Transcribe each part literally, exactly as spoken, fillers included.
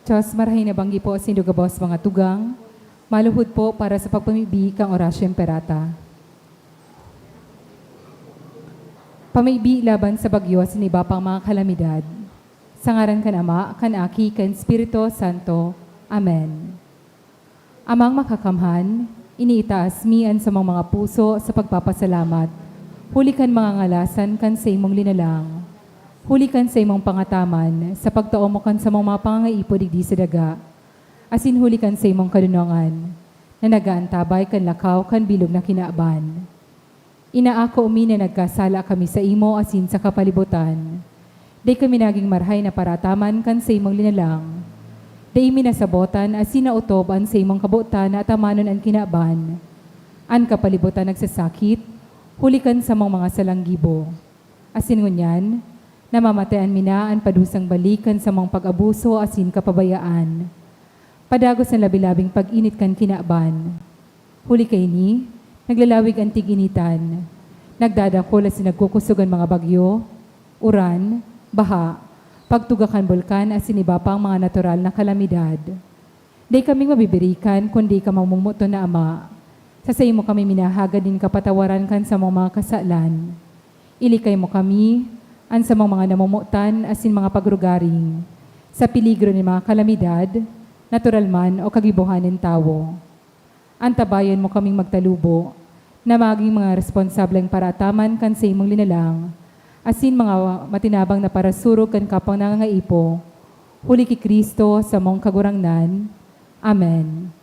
Diyos, marahay na banggi po sa indo gabos mga tugang, maluhod po para sa pagpamibi kang Oratio Imperata. Pamibi laban sa bagyo asin iba pang mga kalamidad. Sa ngaran kan Ama, kan Aki, kan Espiritu Santo. Amen. Amang Makakamhan, iniitaas mi an samong mga puso sa pagpapasalamat, huli kan mga ngalasan kan saimong linalang, huli kan saimong pangataman sa pagtao mo kan samong mga pangangaipo digdi sa daga, asin huli kan saimong kadonongan, na nag-aantabay kan lakaw kan bilog na kinaban. Inaako mi na nagkasala kami saimo asin sa kapalibutan. Dai kami nagin marahay na parataman kan saimong linalang. Dai mi nasabotan asin naotob an saimong kabotan na atamanon an kinaban. An kapalibutan nagsasakit, huli kan samong mga salang gibo. Asin ngunyan, namamatean mi na an padusang balik kan samong pag-abuso asin kapabayaan. Padagos an labi-labing pag-init kan kinaban. Huli kaini, naglalawig an tig-initan. Nagdadakul asin nagkukusog an mga bagyo, uran, baha, pagtuga kan bulkan asin iba pang mga natural na kalamidad. Dai kaming mabibirikan kun dai ka mamomoton na Ama. Sa saimo kami minahagad nin kapatawaran kan samong mga kasalan. Ilikay mo kami, an samong mga namomotan asin mga pagrugaring, sa peligro nin mga kalamidad, natural man o kagibohan nin tawo. Antabayan mo kaming magtalubo na magin mga responsableng paraataman kan saimong linalang, asin mga matinabang na parasurog kan kapwang nangangaipo, huli ki Cristo, samong Kagurangnan. Amen.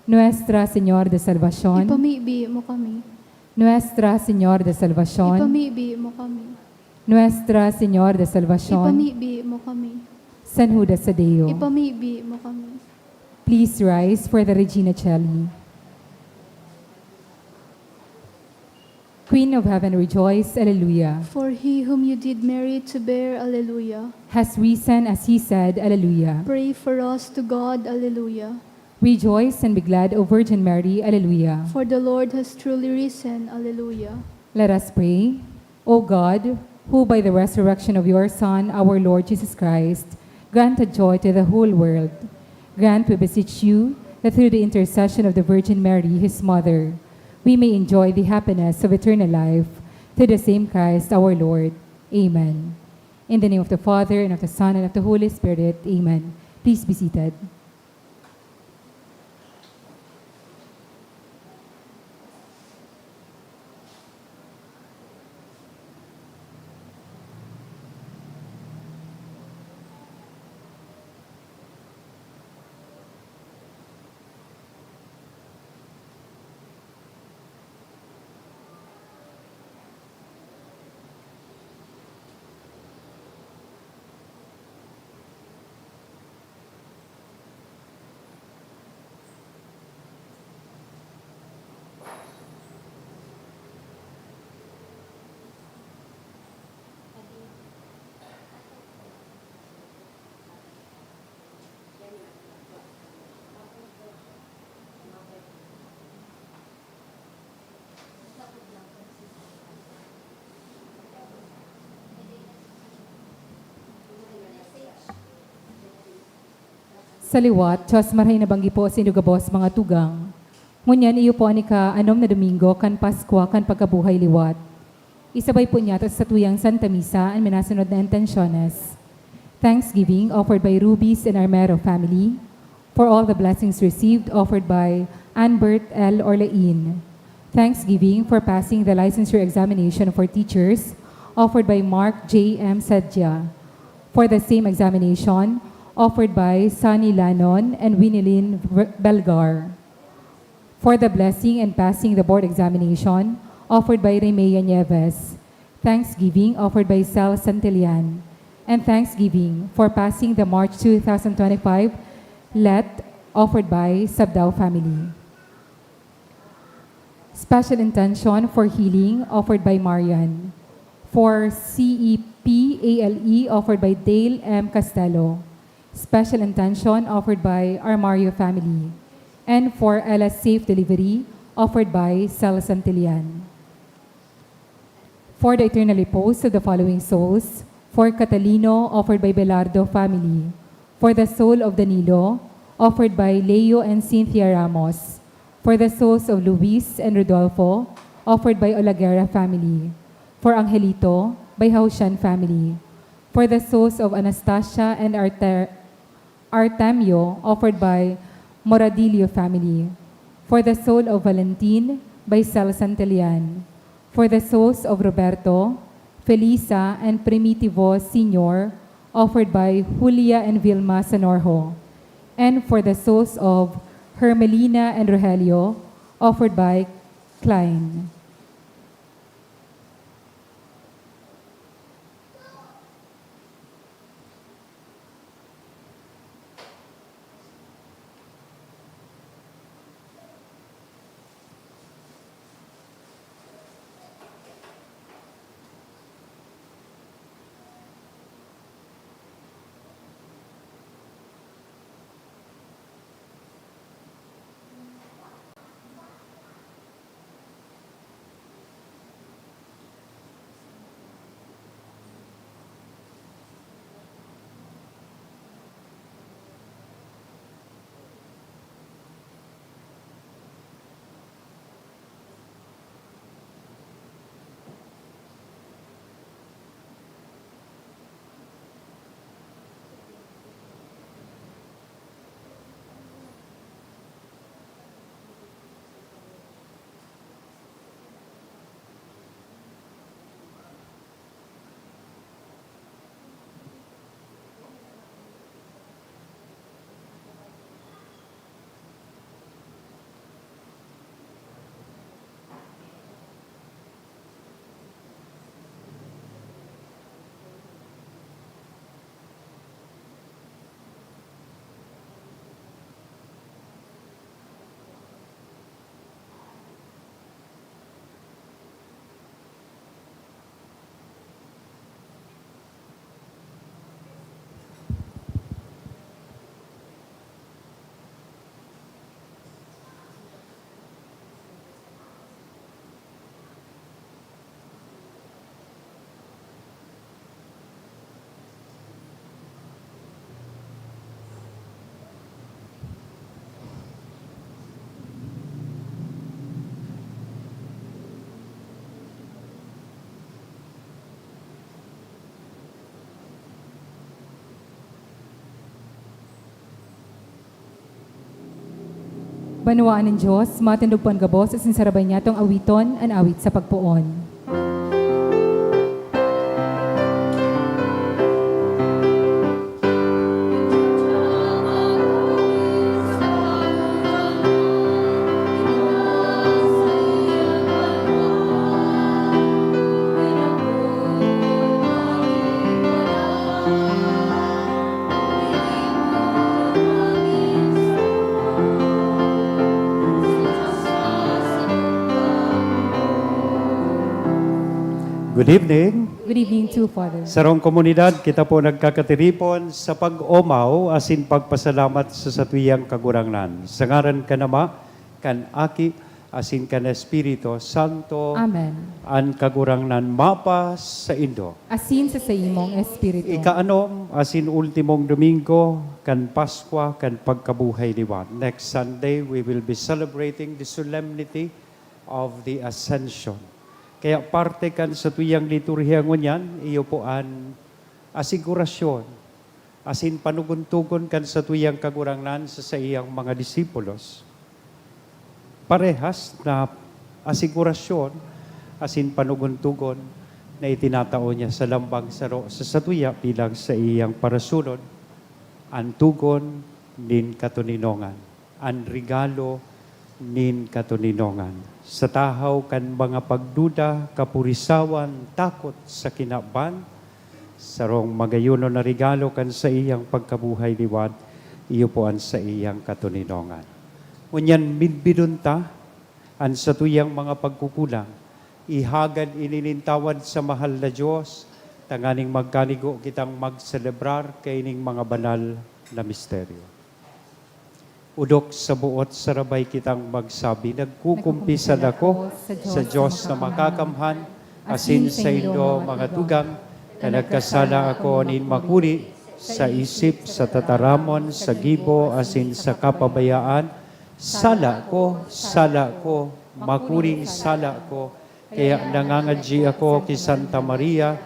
Nuestra Señor de Salvacion. Ipamibi mo kami. Nuestra Señor de Salvacion. Ipamibi mo kami. Nuestra Señor de Salvacion. Ipamibi mo kami. San Judas Tadeo. Ipamibi mo kami. Please rise for the Regina Caeli. Queen of Heaven, rejoice. Alleluia. For he whom you did marry to bear, Alleluia. Has risen as he said, Alleluia. Pray for us to God, Alleluia. Rejoice and be glad, O Virgin Mary, Alleluia. For the Lord has truly risen, Alleluia. Let us pray. O God, who by the resurrection of your Son, our Lord Jesus Christ, granted joy to the whole world, grant, we beseech you, that through the intercession of the Virgin Mary, his mother, we may enjoy the happiness of eternal life, through the same Christ our Lord. Amen. In the name of the Father, and of the Son, and of the Holy Spirit. Amen. Please be seated. Sa liwat, Diyos, marahay na banggi po sa indo gabos mga tugang. Ngunyan, iyo po an ika-anom na Domingo kan Paskwa kan pagkabuhay liwat. Isabay po niyato sa satuyang Santa Misa an minasunod na intensyones. Thanksgiving offered by Rubis and Armero family, for all the blessings received, offered by Anbert L. Orlain. Thanksgiving for passing the licensure examination for teachers, offered by Mark J M Sadja. For the same examination, offered by Sunny Lanon and Winilyn Ver-, Belgar. For the blessing and passing the board examination, offered by Remea Nieves. Thanksgiving offered by Sal Santillan. And thanksgiving for passing the March two thousand twenty-five let, offered by Sabdao family. Special intention for healing offered by Marian. For C E P A L E offered by Dale M. Castelo. Special intention offered by Armario family. And for Ella's safe delivery offered by Sal Santillan. For the eternal repose of the following souls, for Catalino, offered by Belardo family. For the soul of Danilo, offered by Leo and Cynthia Ramos. For the souls of Luis and Rodolfo, offered by Olaguera family. For Angelito, by Haushan family. For the souls of Anastasia and Arter- Artemio, offered by Moradillo family. For the soul of Valentin, by Sal Santillan. For the souls of Roberto, Felisa, and Primitivo Senior, offered by Julia and Vilma Sonorjo. And for the souls of Hermelina and Rogelio, offered by Klein. Banwaan nin Dios, matindog po an gabos asin sarabay niyatong awiton an awit sa pagpoon. Good evening. Good evening too, Father. Sarong komunidad, kita po nagkakatiripon sa pag-omaw asin pagpasalamat sa satuyang Kagurangnan. Sa ngaran kan Ama, kan Aki, asin kan Espiritu Santo. Amen. An Kagurangnan mapa saindo. Asin sa saimong espiritu. Ikaanom asin ultimong Domingo kan Paskwa kan Pagkabuhay Liwat. Next Sunday, we will be celebrating the Solemnity of the Ascension. Kaya parte kan satuyang liturhiya ngunyan, iyo po an asigurasyon asin panugon-tugon kan satuyang Kagurangnan sa saiyang mga disipulos. Parehas na asigurasyon asin panugon-tugon na itinatao niya sa lambang saro sa satuya bilang saiyang parasunod, an togon nin katoninongan. An regalo nin katoninongan. Sa tahaw kan mga pagduda, kapurisawan, takot sa kinaban, sarong magayonon na regalo kan saiyang pagkabuhay liwat, iyo po an saiyang katoninongan. Ngunyan, midbidon ta an satuyang mga pagkukulang. Ihagad ini nin tawad sa mahal na Dios, tanganing magkanigo kitang magselebrar kaining mga banal na misteryo. Odok sa buot sarabay kitang magsabi, "Nagkukumpisal ako sa Dios na makakamhan, asin saindo, mga tugang, na nagkasala ako nin makuri sa isip, sa tataramon, sa gibo, asin sa kapabayaan, sala ko, sala ko, makuring sala ko. Kaya nangangadyi ako ki Santa Maria,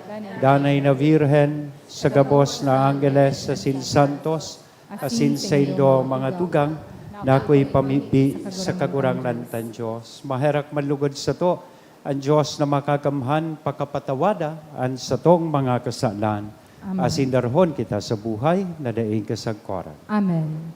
Danay na Birhen, sa gabos na anggeles asin santos, asin saindo mga tugang, na akoy pamibi sa Kagurangnan tang Dios. Maherak man lugod sato an Dios na Makakamhan pakapatawada an satong mga kasalan. Amen. Asin darhon kita sa buhay na daing kasagkoran. Amen.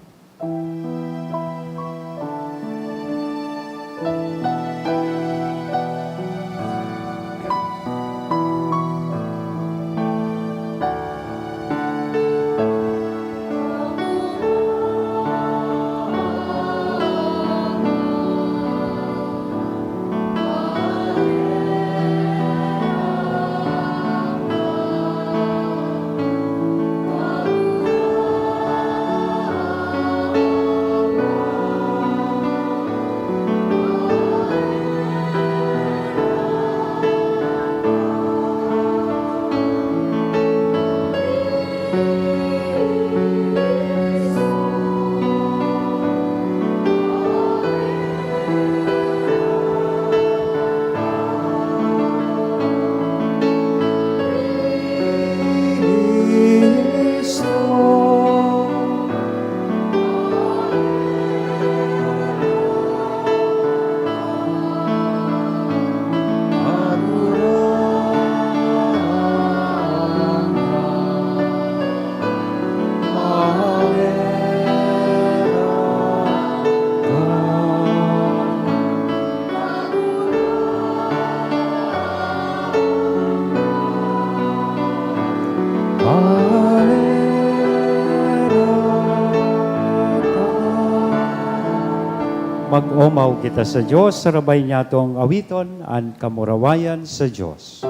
Mag-omaw kita sa Dios, sarabay niyatong awiton an kamurawayan sa Dios.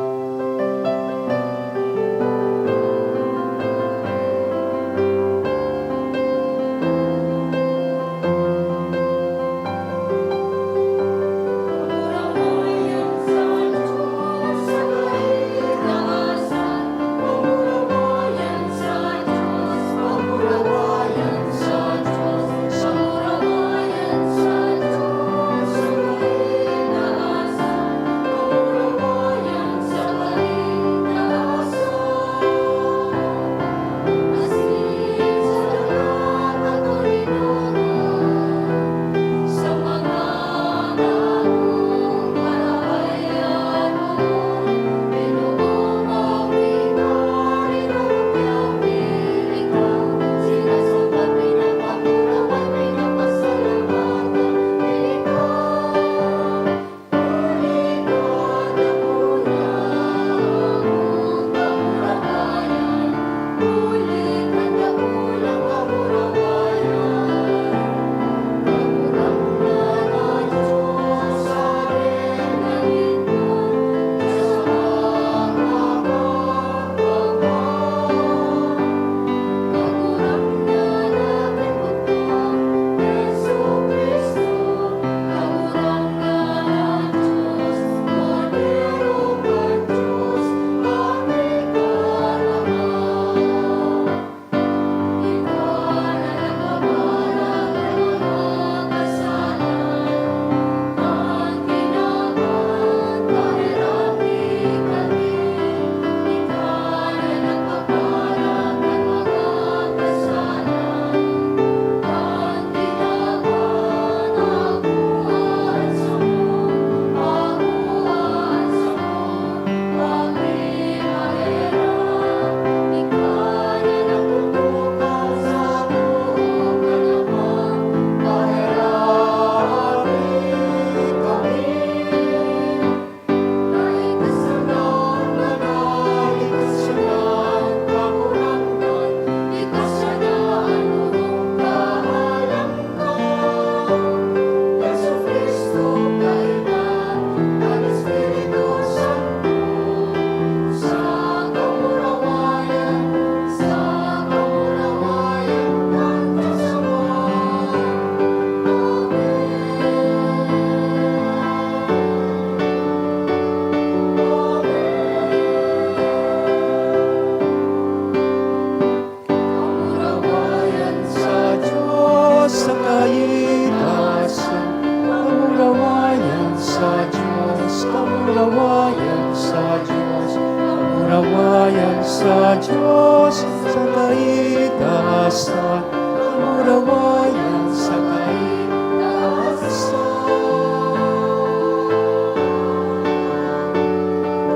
Sa Diyos sa kaitaasan, kamurawayan sa kaitaasan.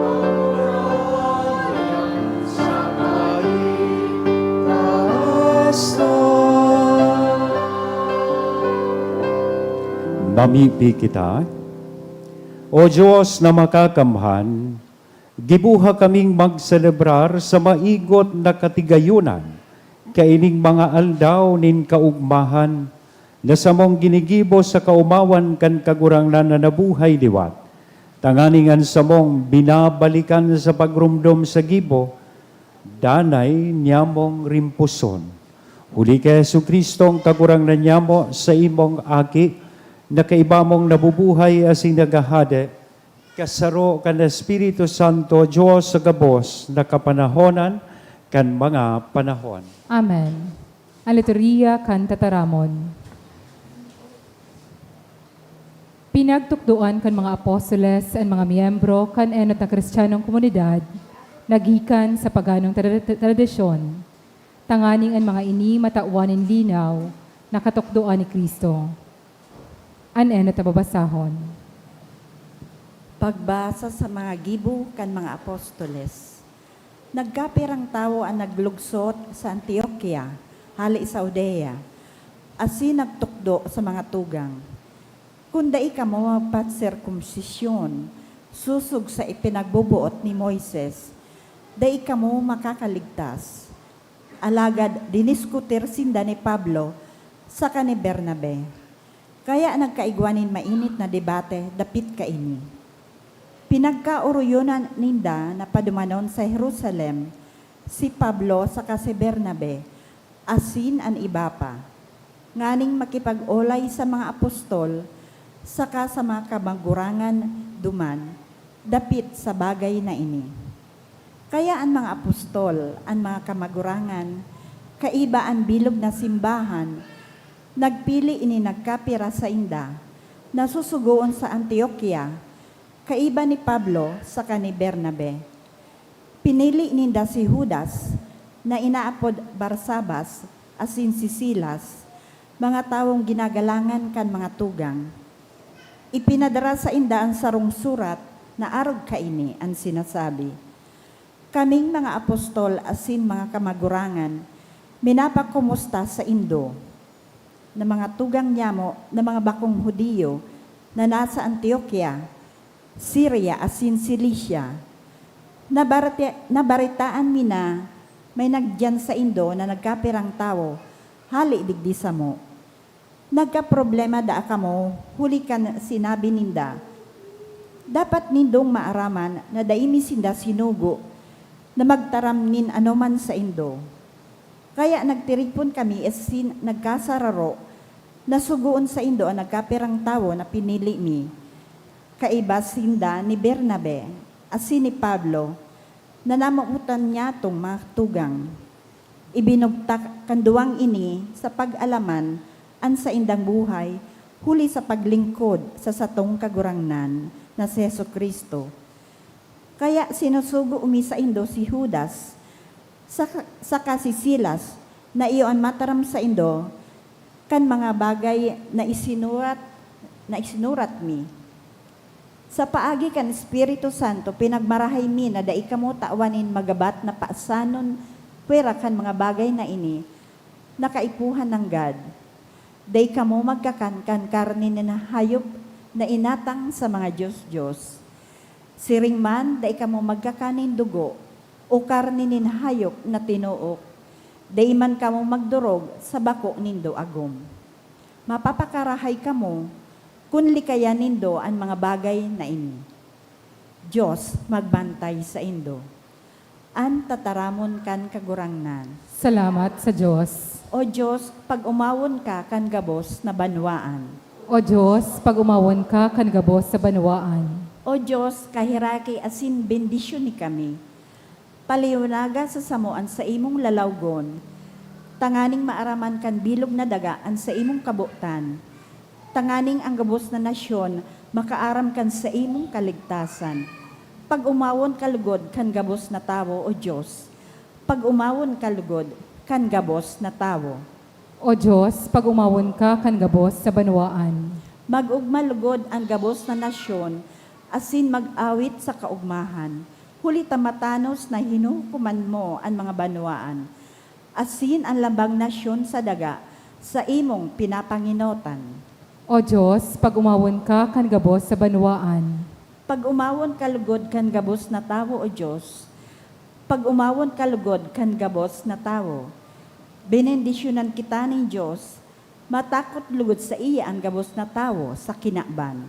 Kamurawayan sa kaitaasan. Mamibi kita. O Diyos na makakamhan, gibuha kaming magselebrar sa maigot na katigayonan kaining mga aldaw nin kaogmahan na samong ginigibo sa kaomawan kan Kagurangnan na nabuhay liwat, tanganing an samong binabalikan sa pagromdom sa gibo, danay niyamong rimposon. Huli ki Jesu-Cristong Kagurangnan niyamo, sa imong Aki, na kaiba mong nabubuhay asin naghahade, kasaro kan Espiritu Santo, Dios sa gabos na kapanahonan kan mga panahon. Amen. An Liturhiya kan Tataramon. Pinagtukdoan kan mga apostoles an mga miyembro kan enot na Cristianong komunidad na gikan sa paganong tra-, tradisyon, tanganing an mga ini matawan nin linaw na katukdoan ni Cristo. An enot na babasahon. Pagbasa sa mga gibo kan mga apostoles. Nagkapirang tawo an naglugsot sa Antioquia, hale sa Judea, asin nagtukdo sa mga tugang, "Kun dai kamo magpaserkomsisyon sosog sa ipinagboboot ni Moises, dai kamo makakaligtas." Alagad diniskutir sinda ni Pablo saka ni Bernabe. Kaya nagkaigwa nin mainit na debate dapit kaini. Pinagkaoroyonan ninda na padumanon sa Jerusalem si Pablo saka si Bernabe, asin an iba pa, nganing makipag-olay sa mga apostol saka sa mga kamagurangan duman dapit sa bagay na ini. Kaya an mga apostol, an mga kamagurangan, kaiba an bilog na simbahan, nagpili nin nagkapira sainda na susugoon sa Antioquia, kaiba ni Pablo saka ni Bernabe. Pinili ninda si Judas, na inaapod Barsabas, asin si Silas, mga tawong ginagalangan kan mga tugang. Ipinadara sainda an sarong surat na arog kaini, an sinasabi, "Kaming mga apostol asin mga kamagurangan, minapakomusta saindo, na mga tugang nyamo na mga bakong Judio na nasa Antioquia, Siria asin Cilicia. Nabarete-, nabaretaan mi na may nagdiyan saindo na nagkapirang tawo hale digdi samo. Nagkaproblema daa kamo huli kan sinabi ninda, 'Dapat nindong maaraman na dai mi sinda sinugo na magtaram nin anoman saindo.' Kaya nagtirigpon kami asin nagkasararo na sugoon saindo an nagkapirang tawo na pinili mi, kaiba sinda ni Bernabe asin ni Pablo, na namomotan nyatong mga tugang. Ibinugtak kan duwang ini sa pag-alaman an saindang buhay huli sa paglingkod sa satong Kagurangnan na si Jesu-Cristo. Kaya sinusugo mi saindo si Judas, saka, saka si Silas, na iyo an mataram saindo kan mga bagay na isinurat, na isinurat mi. Sa paagi kan Espiritu Santo, pinagmarahay mi na dai kamo tawan nin magabat na pasanon pwera kan mga bagay na ini na kaipuhan nanggad. Dai kamo magkakan kan karne nin hayop na inatang sa mga dios-dios. Siring man, dai kamo magkakan nin dugo o karne nin hayop na tinook. Dai man kamo magdorog sa bako nindo agom. Mapapakarahay kamo kun likayan nindo an mga bagay na ini. Dios magbantay saindo. An tataramon kan Kagurangnan. Salamat sa Dios. O Dios, pag-omawon ka kan gabos na banwaan. O Dios, pag-omawon ka kan gabos na banwaan. O Dios, kaheraki asin bendisyoni kami. Paliwanaga sa samo an saimong lalawgon, tanganing maaraman kan bilog na daga an saimong kabotan, tanganing an gabos na nasyon makaaram kan saimong kaligtasan. Pag-omawon ka lugod kan gabos na tawo, O Dios, Pag-omawon ka lugod kan gabos na tawo. O Dios, pag-omawon ka kan gabos sa banwaan. Mag-ogma lugod an gabos na nasyon, asin mag-awit sa kaogmahan, huli ta matanos na hinuhukoman mo an mga banwaan, asin an lambang nasyon sa daga sa imong pinapangenotan. O Dios, pag-omawon ka kan gabos sa banwaan. Pag-omawon ka lugod kan gabos na tawo, O Dios. Pag-omawon ka lugod kan gabos na tawo. Benendisyonan kita nin Dios, matakot lugod saiya an gabos na tawo sa kinaban.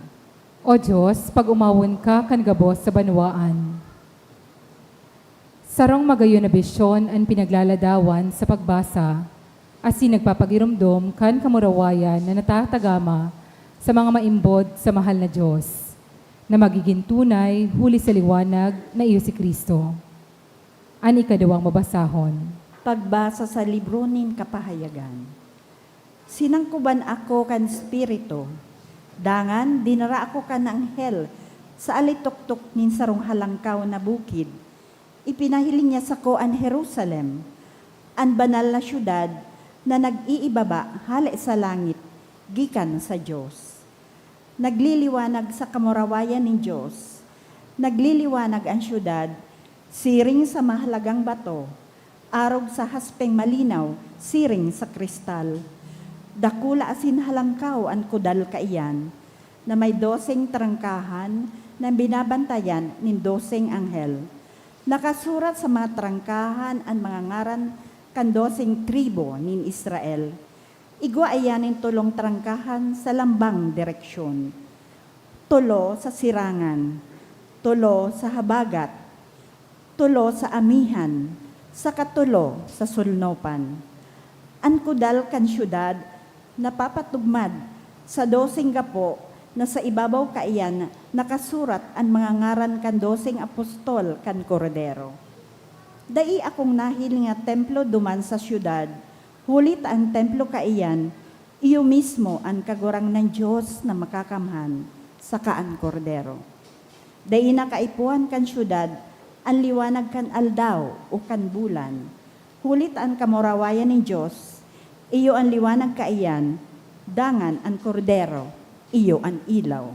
O Dios, pag-omawon ka kan gabos sa banwaan. Sarong magayon na bisyon an pinaglaladawan sa pagbasa, asin nagpapagiromdom kan kamurawayan na natatagama sa mga maimbod sa mahal na Dios, na magigin tunay huli sa liwanag na iyo si Cristo. An ikaduwang babasahon. Pagbasa sa libro nin Kapahayagan. Sinangkoban ako kan Espiritu, dangan dinara ako kan anghel sa alitoktok nin sarong halangkaw na bukid. Ipinahiling niya sako an Jerusalem, an banal na syudad na nag-iibaba hale sa langit, gikan sa Dios. Nagliliwanag sa kamurawayan nin Dios. Nagliliwanag an syudad siring sa mahalagang bato, arog sa haspeng malinaw siring sa kristal. Dakula asin halangkaw an kudal kaiyan, na may doseng trangkahan na binabantayan nin doseng anghel. Nakasurat sa mga trangkahan an mga ngaran kan doseng tribu nin Israel. Igwa iyan nin tolong trangkahan sa lambang direksyon, tolo sa sirangan, tolo sa habagat, tolo sa amihan, saka tolo sa solnopan. An kudal kan syudad napapatugmad sa doseng gapo na sa ibabaw kaiyan nakasurat an mga ngaran kan doseng apostol kan Kordero. Dai akong nahiling na templo duman sa syudad, huli ta an templo kaiyan iyo mismo an Kagurangnan Dios na Makakamhan, saka an Kordero. Dai na kaipuhan kan syudad an liwanag kan aldaw o kan bulan, huli ta an kamurawayan nin Dios iyo an liwanag kaiyan, dangan an Kordero iyo an ilaw.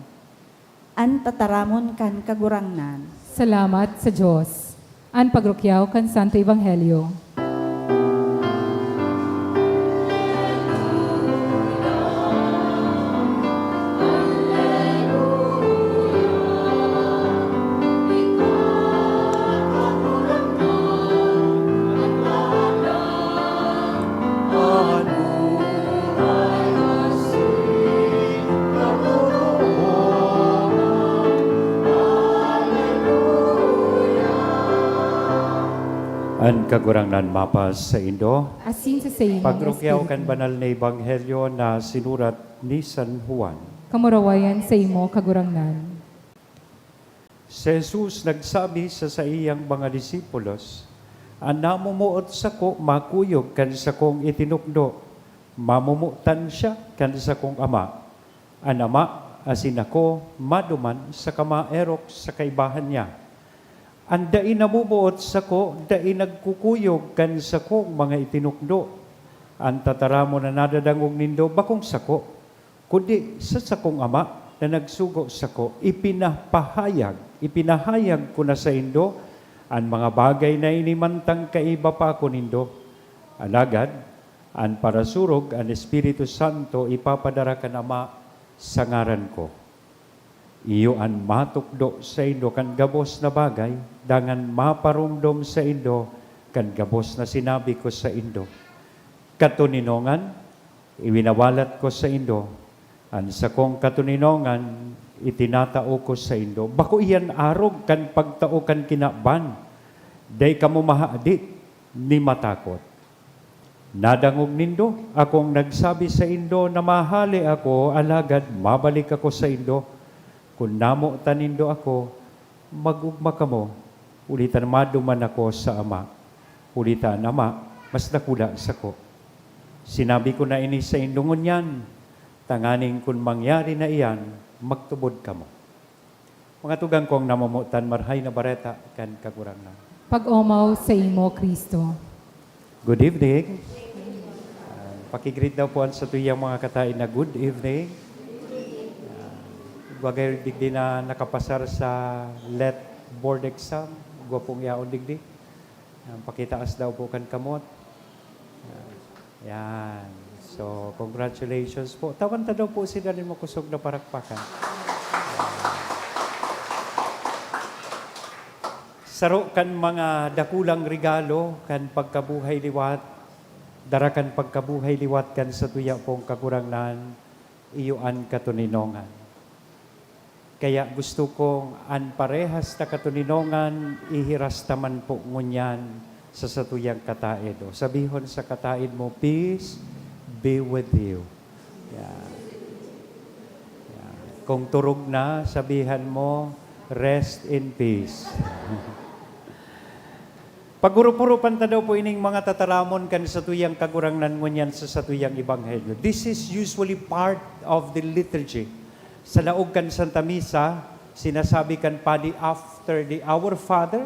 An tataramon kan Kagurangnan. Salamat sa Dios. An pagrukyaw kan Santo Ebanghelyo. An Kagurangnan mapasaindo. Asin sa saimo, Pagrukyaw kan Espiritu. Banal na Ebanghelyo na sinurat ni San Juan. Kamurawayan saimo, Kagurangnan. Si Jesus nagsabi sa saiyang mga disipulos, "An namomoot sako makuyog kan sakong itinukdo, mamomotan siya kan sakong Ama. An Ama asin ako maduman saka maerok sa kaibahan niya. An dai namomoot sako, dai nagkukuyog kan sakong mga itinukdo. An tataramon na nadadangog nindo, bakong sako, kundi sa sakong Ama na nagsugo sako. Ipinapahayag, ipinahayag ko na saindo an mga bagay na ini mantang kaiba pa ako nindo. Alagad, an parasurog, an Espiritu Santo, ipapadara kan Ama sa ngaran ko. Iyo an matukdo saindo kan gabos na bagay, dangan maparomdom saindo kan gabos na sinabi ko saindo. Katoninongan, iwinawalat ko saindo, an sakong katoninongan itinatao ko saindo. Bako iyan arog kan pagtao kan kinaban. Dai kamo mahadit ni matakot. Nadangog nindo akong nagsabi saindo na mahale ako, alagad mabalik ako saindo. Kun namotan nindo ako, mag-ogma kamo, huli ta maduman ako sa Ama, huli ta an Ama mas dakula sako. Sinabi ko na ini saindo ngunyan, tanganing kun mangyari na iyan, magtubod kamo." Mga tugang kong namomotan, Marahay na Bareta kan Kagurangnan. Pag-omaw sa imo, Cristo. Good evening. Ah, paki-greet daw po an satuyang mga kataed na good evening. Ah, igwa gayod digdi na nakapasar sa let board exam, igwa pong yaon digdi. Ah, pakitaas daw po kan kamot. Ah, yan. So, congratulations po. Tawan ta daw po sinda nin makosog na parakpakan. Saro kan mga dakulang regalo kan pagkabuhay liwat, dara kan pagkabuhay liwat kan satuya pong Kagurangnan, iyo an katoninongan. Kaya gusto kong an parehas na katoninongan, ihiras ta man po ngunyan sa satuyang kataed. O, sabihon sa kataed mo, "Peace be with you." Yan. Yan. Kung turog na, sabihan mo, "Rest in peace." Pag-urup-urupan ta daw po ining mga tataramon kan satuyang Kagurangnan ngunyan sa satuyang ebanghelyo. This is usually part of the liturgy. Sa laog kan Santa Misa, sinasabi kan padi after the Our Father,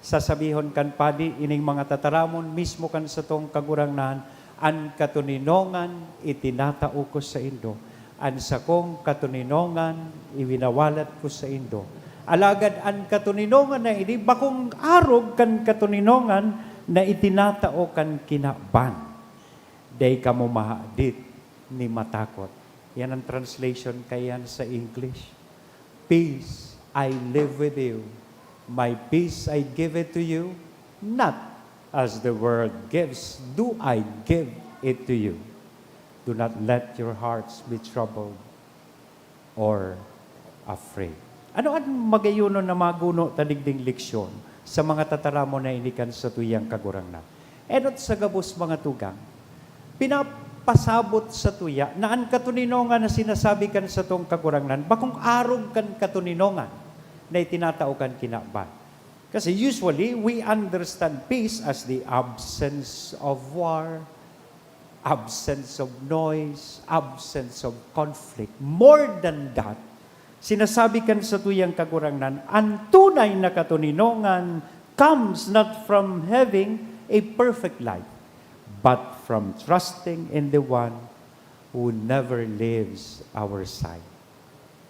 sasabihon kan padi ining mga tataramon mismo kan satong Kagurangnan, "An katoninongan itinatao ko saindo, an sakong katoninongan iwinawalat ko saindo." Alagad an katoninongan na ini bakong arog kan katoninongan na itinatao kan kinaban. Dai kamo mahadit ni matakot. Yan ang translation kaiyan sa English. "Peace I live with you. My peace I give it to you. Not as the world gives, do I give it to you. Do not let your hearts be troubled or afraid." Ano an magayonon na maguno ta digding leksyon sa mga tataramon na ini kan satuyang Kagurangnan? Enot sa gabos, mga tugang, pinapasabot satuya na an katoninongan na sinasabi kan satong Kagurangnan bakong arog kan katoninongan na itinatao kan kinaban. Kasi usually, we understand peace as the absence of war, absence of noise, absence of conflict. More than that, sinasabi kan satuyang Kagurangnan, an tunay na katoninongan comes not from having a perfect life, but from trusting in the one who never leaves our side.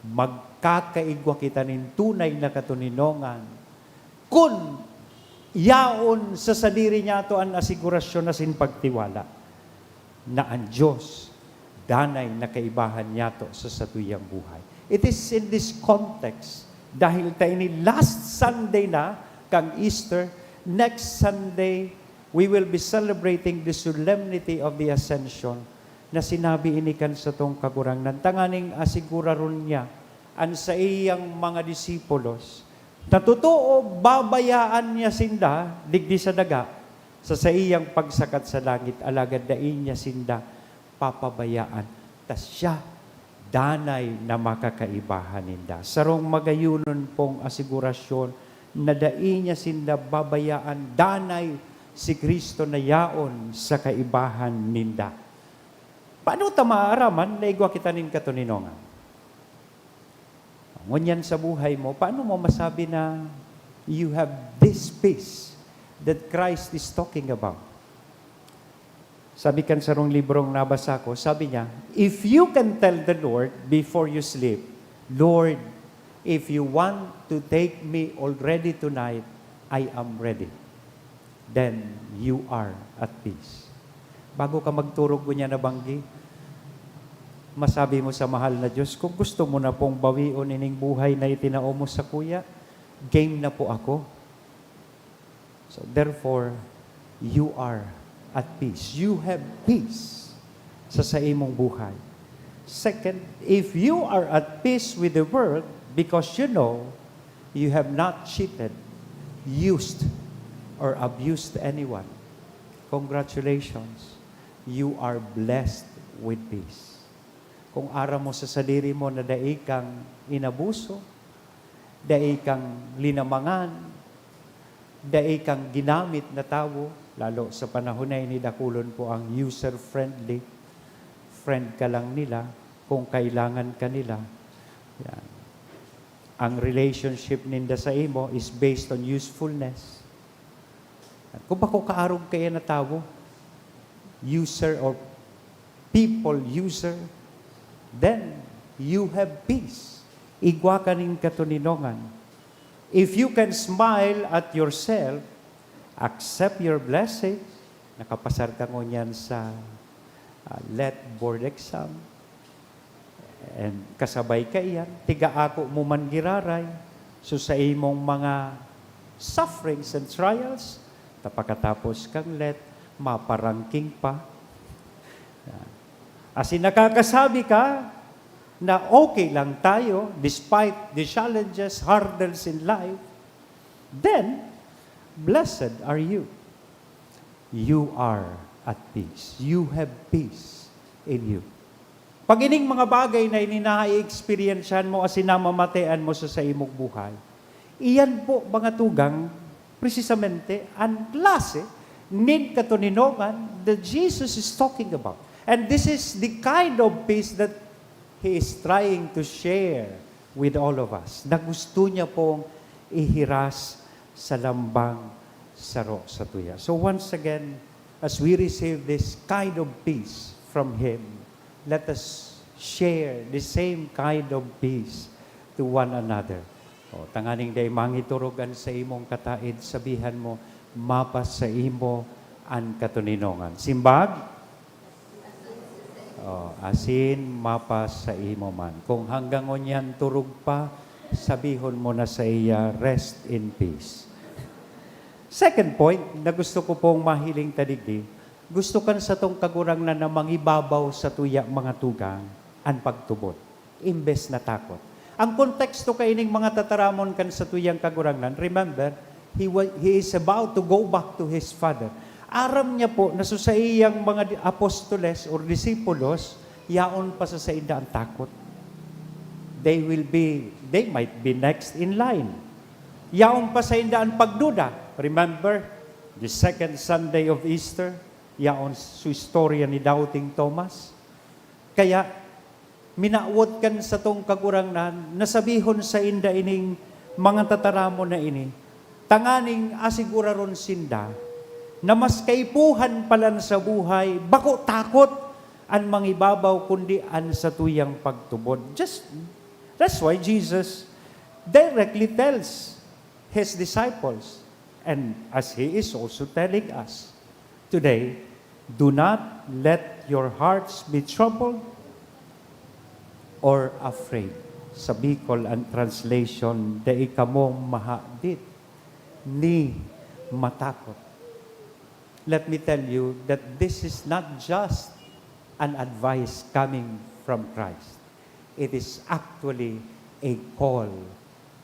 Magkakaigwa kita nin tunay na katoninongan kun yaon sa sadiri niyato an asigurasyon asin pagtiwala na an Dios danay na kaibahan niyato sa satuyang buhay. It is in this context, dahil ta ini last Sunday na kan Easter, next Sunday, we will be celebrating the solemnity of the Ascension, na sinabi ini kan satong Kagurangnan, tanganing asiguraron niya an saiyang mga disipulos na totoo, babayaan niya sinda digdi sa daga, sa saiyang pagsakat sa langit, alagad dai niya sinda papabayaan, ta siya danay na makakaibahan ninda. Sarong magayonon pong asigurasyon na dai niya sinda babayaan, danay si Cristo na yaon sa kaibahan ninda. Paano ta maaaraman na igwa kita nin katoninongan? Ngunyan sa buhay mo, paano mo masabi na you have this peace that Christ is talking about? Sabi kan sarong librong nabasa ko, sabi niya, "If you can tell the Lord before you sleep, 'Lord, if you want to take me already tonight, I am ready,' then you are at peace." Bago ka magturog ngunyan na banggi, masabi mo sa mahal na Diyos, "Kung gusto mo na pong bawion ining buhay na itinao mo sakuya, game na po ako." So, therefore, you are at peace. You have peace sa saimong buhay. Second, if you are at peace with the world because you know you have not cheated, used, or abused anyone, congratulations, you are blessed with peace. Kung aram mo sa sadiri mo na dai kang inabuso, dai kang linamangan, dai kang ginamit na tawo, lalo sa panahon na ini, dakulon po ang user-friendly. Friend ka lang nila kung kailangan ka nila. Yan. Ang relationship ninda sa imo is based on usefulness. Kung bako kaarog kaya na tawo, user or people user, then you have peace. Igwa ka nin katoninongan. If you can smile at yourself, accept your blessings, nakapasar ka ngunyan sa, ah, let board exam, and kasabay ka iyan, tigaako mo man giraray, so sa imong mga sufferings and trials, ta pakatapos kang let, maparangking pa. Yan. Asin nakakasabi ka na okay lang tayo despite the challenges, hurdles in life, then blessed are you. You are at peace. You have peace in you. Pag ining mga bagay na ini na-experiencehan mo asin namamatean mo sa saimong buhay, iyan po, mga tugang, precisamente an klase nin katoninongan that Jesus is talking about. And this is the kind of peace that He is trying to share with all of us, na gusto niya pong ihiras sa lambang saro satuya. So once again, as we receive this kind of peace from Him, let us share the same kind of peace to one another. O, tanganing dai mangiturog an saimong kataed, sabihan mo, "Mapa saimo an katoninongan." Simbag? O, asin mapa saimo man. Kung hanggang ngunyan turog pa, sabihon mo na saiya, "Rest in peace." Second point na gusto ko pong mahiling ta digdi, gusto kan satong Kagurangnan na mangibabaw satuya, mga tugang, an pagtubod, imbes na takot. Ang konteksto kaining mga tataramon kan satuyang Kagurangnan, remember, he wa-, he is about to go back to his Father. Aram niya po na sa saiyang mga di-, apostoles or disipulos, yaon pa sa sainda an takot. They will be, they might be next in line. Yaon pa sainda an pagduda. Remember, the second Sunday of Easter, yaon su istorya ni Doubting Thomas. Kaya, minawot kan satong Kagurangnan na sabihon sainda ining mga tataramon na ini, tanganing asiguraron sinda na mas kaipuhan palan sa buhay, bako takot an mangibabaw, kundi an satuyang pagtubod. Just, that's why Jesus directly tells his disciples, and as he is also telling us today, "Do not let your hearts be troubled or afraid." Sa Bicol, ang translation, "Dai kamo mahadit ni matakot." Let me tell you that this is not just an advice coming from Christ. It is actually a call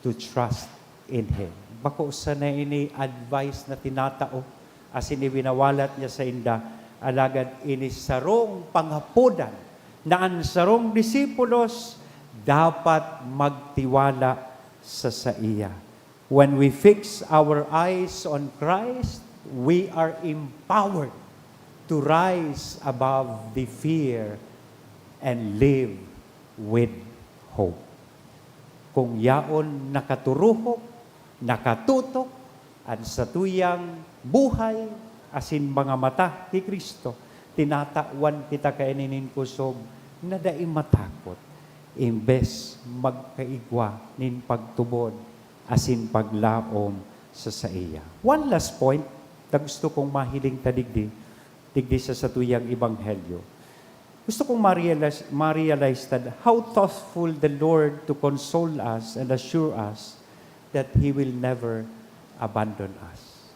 to trust in Him. Bako sana ini advice na tinatao asin iwinawalat niya sainda, alagad ini sarong panghapodan na an sarong disipulos dapat magtiwala sa saiya. When we fix our eyes on Christ, we are empowered to rise above the fear and live with hope. Kung yaon nakaturuhok, nakatutok an satuyang buhay asin mga mata ki Cristo, tinatawan kita kaini nin kusog na dai matakot, imbes magkaigwa nin pagtubod asin paglaom sa saiya. One last point na gusto kong mahiling ta digdi, digdi sa satuyang ebanghelyo. Gusto kong ma-realize, ma-realize ta how thoughtful the Lord to console us and assure us that He will never abandon us.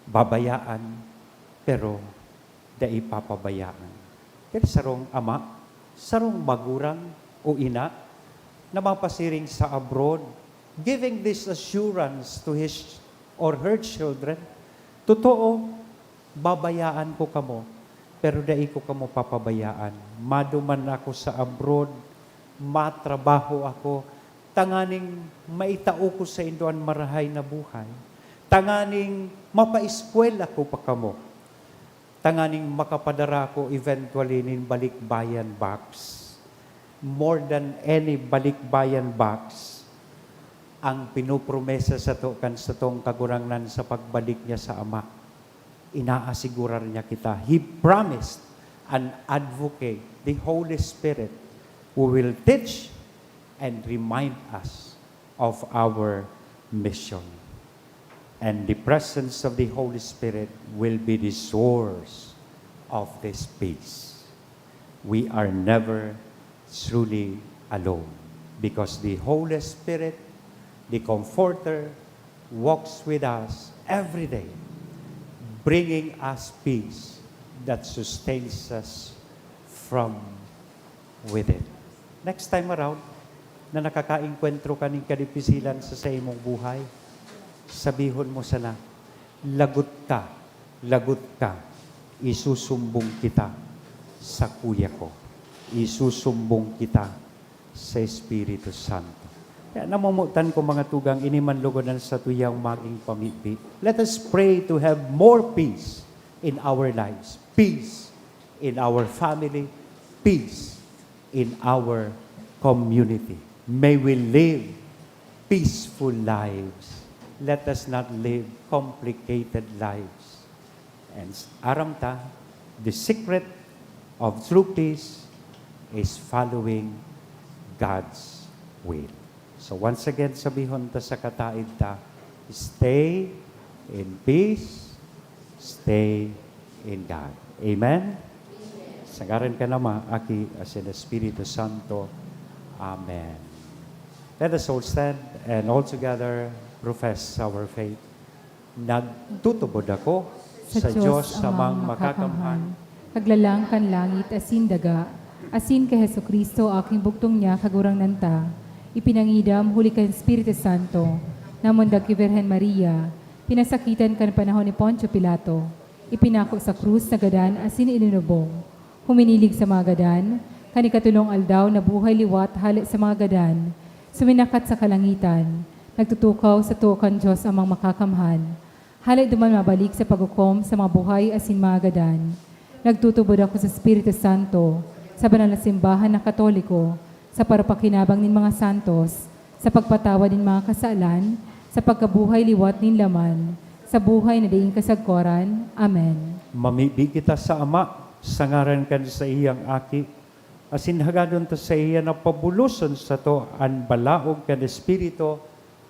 Babayaan, pero dai papabayaan. Kaya sarong ama, sarong magurang o ina na mapasiring sa abroad, giving this assurance to his or her children, "Totoo, babayaan ko kamo, pero dai ko kamo papabayaan. Maduman ako sa abroad, matrabaho ako, tanganing maitao ko saindo an marahay na buhay, tanganing mapaeskwela ko pa kamo, tanganing makapadara ko eventually nin balikbayan box. More than any balikbayan box, Ang pinopromesa sato kan satong Kagurangnan sa pagbalik niya sa Ama, inaasigurar niya kita. He promised an Advocate, the Holy Spirit, who will teach and remind us of our mission. And the presence of the Holy Spirit will be the source of this peace. We are never truly alone because the Holy Spirit, the Comforter, walks with us every day, bringing us peace that sustains us from within. Next time around, na nakakaengkwentro ka nin kadipisilan sa saimong buhay, sabihon mo sana, "Lagot ka, lagot ka, isusumbong kita sa Kuya ko, isusumbong kita sa Espiritu Santo." Kaya namomotan ko, mga tugang, ini man lugod an satuyang magin pamibi. Let us pray to have more peace in our lives, peace in our family, peace in our community. May we live peaceful lives. Let us not live complicated lives. And s-, aram ta, the secret of true peace is following God's will. So once again, sabihon ta sa kataed ta, "Stay in peace, stay in God." Amen? Sa ngaran kan Ama, Aki, asin Espiritu Santo. Amen. Let us all stand and all together profess our faith. Nagtutubod ako sa Diyos Amang Makakamhan, Kaglalang kan langit asin daga, asin ki Jesu-Cristo, aking bugtong niya, Kagurangnan ta, ipinangidam huli kan Espiritu Santo, namundag ki Birhen Maria, pinasakitan kan panahon ni Poncio Pilato, ipinako sa krus, nagadan asin ilinubong. Huminilig sa mga gadan, kan ikatolong aldaw nabuhay liwat hale sa mga gadan, suminakat sa kalangitan, nagtutukaw sa too kan Diyos Amang Makakamhan. Hale duman mabalik sa paghukom sa mga buhay asin mga gadan. Nagtutubod ako sa Espiritu Santo, sa banal na simbahan na Katoliko, sa parapakinabang nin mga santos, sa pagpatawad nin mga kasalan, sa pagkabuhay liwat nin laman, sa buhay na daing kasagkoran. Amen. Mamibi kita sa Ama, sa ngaran kan saiyang Aki, asin hagadon ta saiya na pabuloson sato an balaog kan Espiritu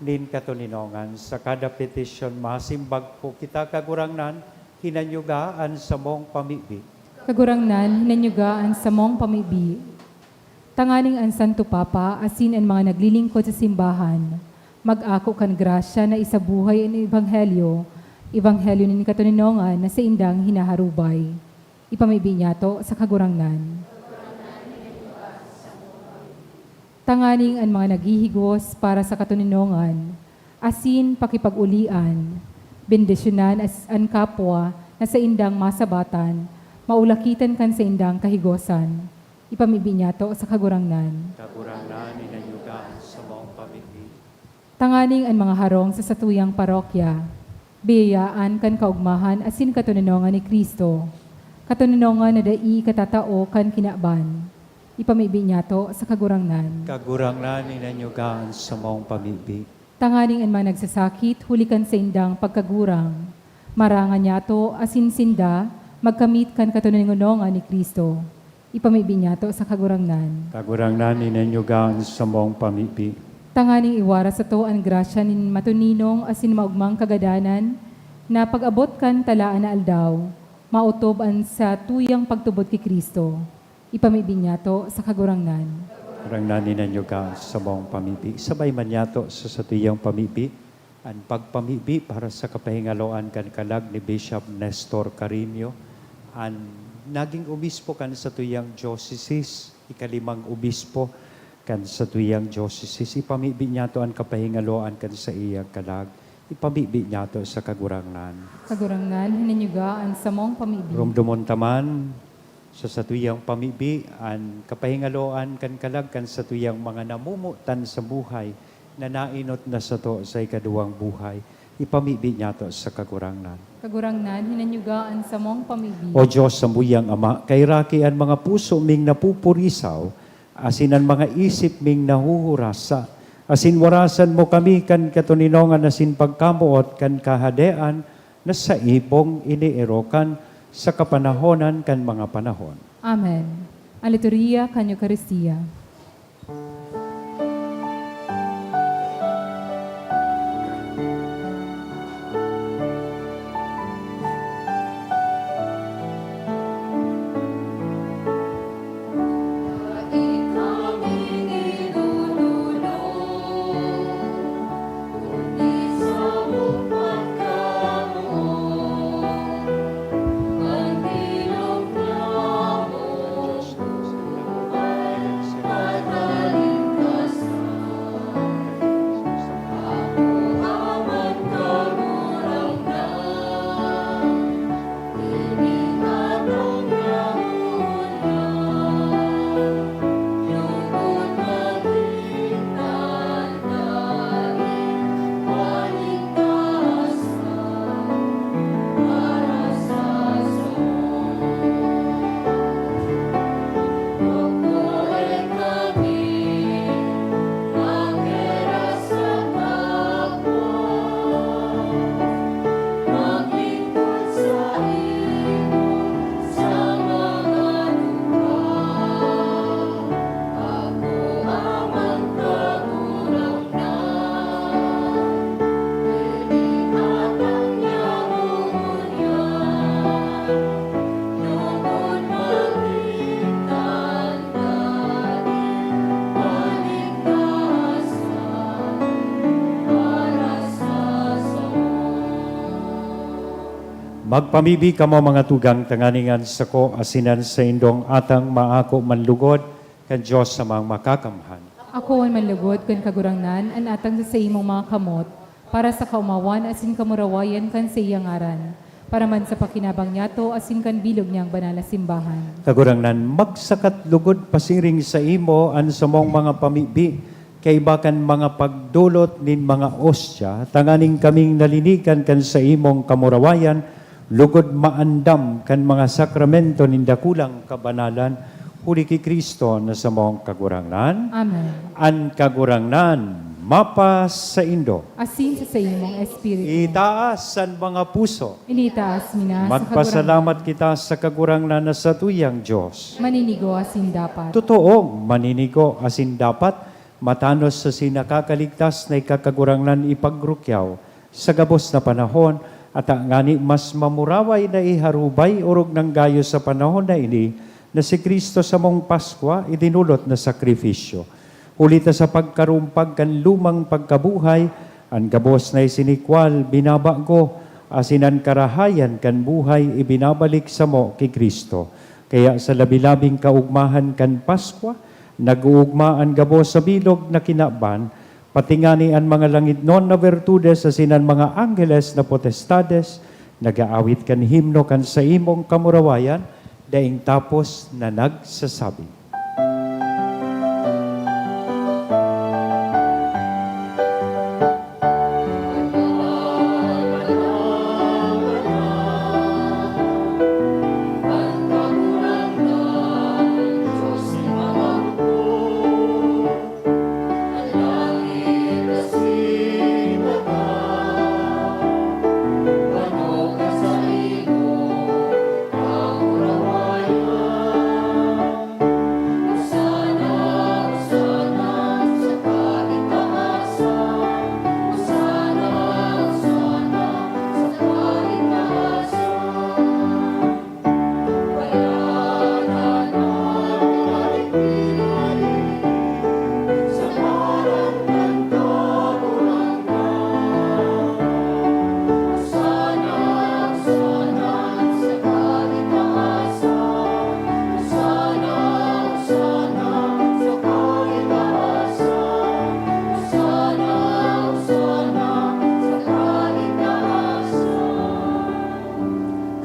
nin katoninongan. Sa kada petisyon, masimbag po kita, Kagurangnan, hinanyuga an samong pamibi. Kagurangnan, hinanyuga an samong pamibi. Tanganing an Santo Papa asin an mga naglilingkod sa simbahan mag-ako kan grasya na isabuhay an ebanghelyo, ebanghelyo nin katoninongan na saindang hinaharubay. Ipamibi niyato sa Kagurangnan. Tanganing an mga naghihigos para sa katoninongan asin pakipag-olian, bendisyonan as-, an kapwa na saindang masabatan, maulakitan kan saindang kahigosan. Ipamibi niyato sa Kagurangnan. Kagurangnan, hinanyuga an samong pamibi. Tanganing an mga harong sa satuyang parokya, biyayaan kan kaogmahan asin katoninongan ni Cristo, katoninongan na dai ikatatao kan kinaban. Ipamibi niyato sa Kagurangnan. Kagurangnan, hinanyuga an samong pamibi. Tanganing an mga nagsasakit huli kan saindang pagkagurang, marangan niyato asin sinda magkamit kan katoninongan ni Cristo. Ipamibi niyato sa Kagurangnan. Kagurangnan, hinanyuga an samong pamibi. Tanganing iwara sato an grasya nin matoninong asin maogmang kagadanan na pag-abot kan talaan na aldaw, maotob an satuyang pagtubod ki Cristo. Ipamibi niyato sa Kagurangnan. Kagurangnan, hinanyuga an samong pamibi. Sabay man niyato sa satuyang pamibi, an pagpamibi para sa kapahingaloan kan kalag ni Bishop Nestor Carino, an naging obispo kan satuyang diocese, ikalimang obispo kan satuyang diocese. Ipamibi niyato an kapahingaloan kan saiyang kalag. Ipamibi niyato sa Kagurangnan. Kagurangnan, hinanyuga an samong pamibi. Rumdomon ta man sa satuyang pamibi an kapahingaloan kan kalag kan satuyang mga namomotan sa buhay na naenot na sato sa ikaduwang buhay. Ipamibi niyato sa Kagurangnan. Kagurangnan, hinanyuga an samong pamibi. O Diyos, samuyang Ama, kaheraki an mga puso ming napupurisaw, asin an mga isip ming nahuhurasa, Asin warasan mo kami kan katoninongan asin pagkamoot kan Kahadean na saimong ineerokan sa kapanahonan kan mga panahon. Amen. Ang liturhiya kan Eukaristia. Magpamibi kamo, mga tugang, tanganing an sako asin an saindong atang maako man lugod kan Dios Amang Makakamhan. Ako an manlugod kan Kagurangnan an atang sa saimong mga kamot, para sa kaomawan asin kamurawayan kan saiyang ngaran, para man sa pakinabang niyato asin kan bilog niyang banal na simbahan. Kagurangnan, magsakat lugod pasiring saimo an samong mga pamibi, kaiba kan mga pagdolot nin mga ostya, tanganing kaming nalinigan kan saimong kamurawayan, lugod maandam kan mga sakramento nin dakulang kabanalan, huli ki Cristo na samong Kagurangnan. Amen. An Kagurangnan mapasaindo. Asin sa saimong espiritu. Itaas an mga puso. Initaas mi na sa Kagurangnan. Magpasalamat kita sa Kagurangnan na satuyang Dios. Maninigo asin dapat. Totoong maninigo asin dapat, matanos asin nakakaligtas na ika, Kagurangnan, ipagrukyaw sa gabos na panahon, ata ngani mas mamuraway na iharubay orog nang gayo sa panahon na ini na si Cristo samong Paskwa, idinolot na sakrifisyo. Huli ta sa pagkarumpag kan lumang pagkabuhay, an gabos na isinikwal binabago, asin an karahayan kan buhay ibinabalik samo ki Cristo. Kaya sa labi-labing kaugmahan kan Paskwa, nag-oogma an gabos sa bilog na kinaban, pati ngani an mga langitnon na bertudes asin an mga angheles na potestades nag-aawit kan himno kan saimong kamurawayan, daing tapos na nagsasabi.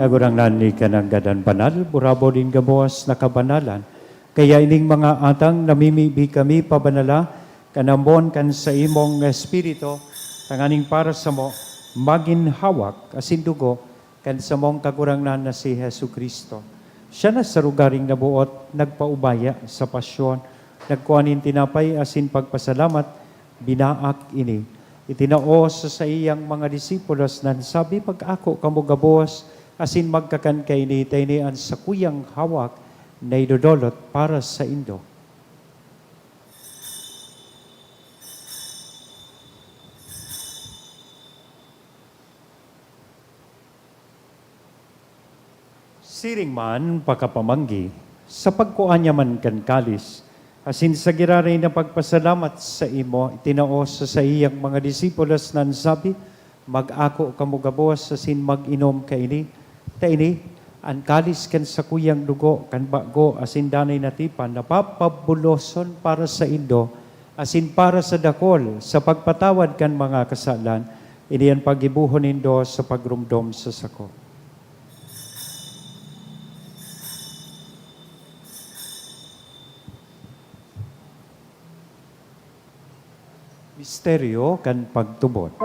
Kagurangnan, ika nanggad an banal, burabod nin gabos na kabanalan. Kaya ining mga atang namimibi kami pabanala kan ambon kan saimong Espiritu, tanganing para samo magin hawak asin dugo kan samong Kagurangnan na si Jesu-Cristo. Siya na sa rogaring naboot nagpaubaya sa pasyon, nagkua nin tinapay asin pagpasalamat, binaak ini. Itinao sa saiyang mga disipulos nan sabi, "Mag-ako kamo gabos asin magkakan kaini, ta ini an sakuyang hawak na idodolot para saindo." Siring man, pakapamanggi, sa pagkua niya man kan kalis, asin sa giraray na pagpasalamat saimo, itinao sa saiyang mga disipulos nan sabi, "Mag-ako kamo gabos asin mag-inom kaini. Ta ini, an kalis kan sakuyang dugo kan bago asin danay na tipan na papabuloson para saindo asin para sa dakol sa pagpatawad kan mga kasalan. Ini an paggibohon nindo sa pagromdom sa sako." Misteryo kan pagtubod.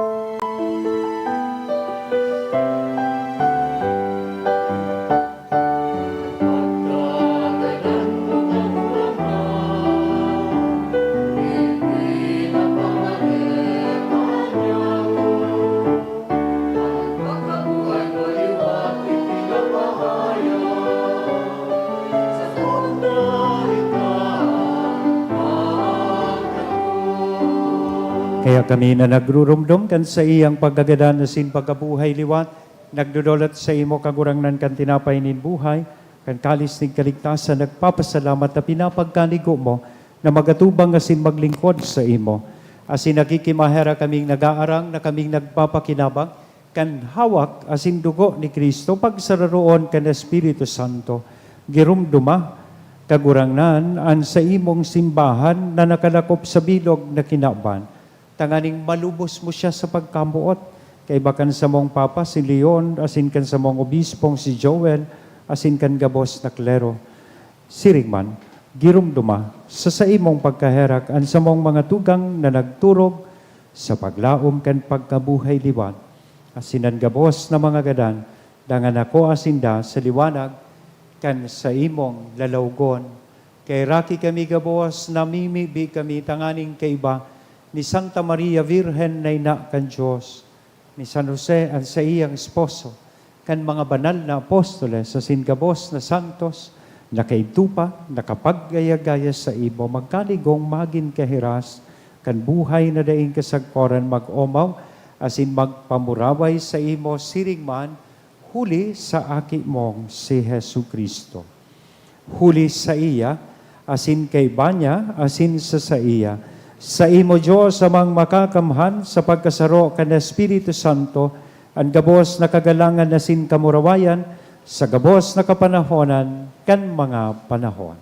Kaya kami na nagrurumdom kan saiyang pagkagadan asin pagkabuhay liwat, nagdodolot saimo, Kagurangnan, kan tinapay nin buhay, kan kalis nin kaligtasan, nagpapasalamat ta pinapagkanigo mo na magatubang asin maglingkod saimo. Asin nakikimaherak kaming nag-aarang na kaming nagpapakinabang kan hawak asin dugo ni Cristo, pagsararoon kan Espiritu Santo. Giromdoma, Kagurangnan, an saimong simbahan na nakalakop sa bilog na kinaban, tanganing malubos mo siya sa pagkamoot, kaiba kan samong Papa si Leon, asin kan samong Obispong si Joel, asin kan gabos na klero. Siring man, giromdoma sa saimong pagkaherak an samong mga tugang na nagturog sa paglaom kan pagkabuhay liwat, asin an gabos na mga gadan, dangan ako asinda sa liwanag kan saimong lalawgon. Kaheraki kami gabos, namimibi kami tanganing kaiba ni Santa Maria Virgen na ina kan Dios, ni San Jose an saiyang esposo, kan mga banal na apostoles asin gabos na santos na kaidto pa nakapaggaya-gaya saimo, magkaligong magin kahiras kan buhay na daing kasagkoran, mag-omaw asin magpamuraway saimo siring man, huli sa Aki mong si Jesu-Cristo. Huli saiya, asin kaiba niya, asin sa saiya, saimo, Dios Amang Makakamhan, sa pagkasaro kan Espiritu Santo, an gabos na kagalangan asin kamurawayan, sa gabos na kapanahonan kan mga panahon.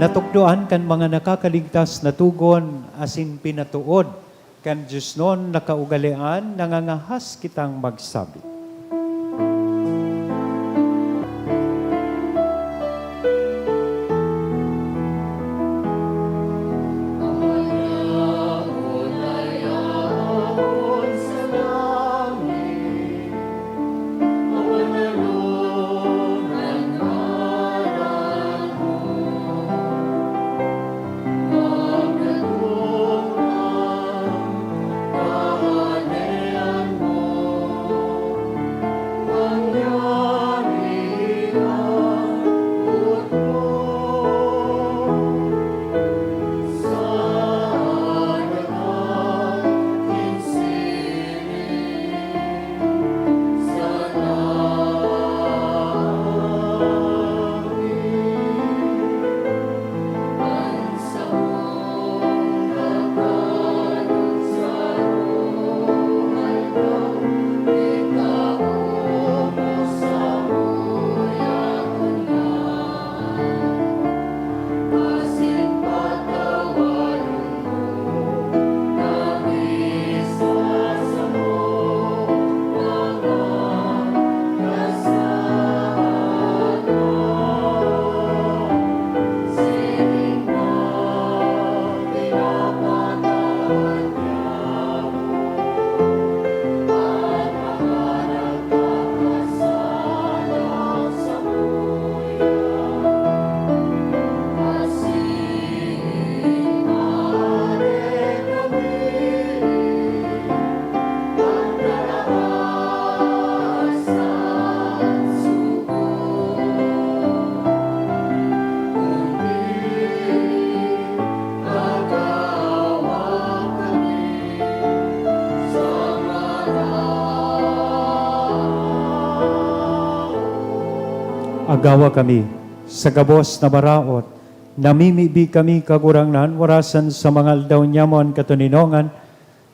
Natukdoan kan mga nakakaligtas na tugon asin pinatood kan diosnon na kaugalean, nangangahas kitang magsabi. Magawa kami sa gabos na maraot. Namimibi kami, Kagurangnan, warasan sa mga aldaw nyamo an katoninongan,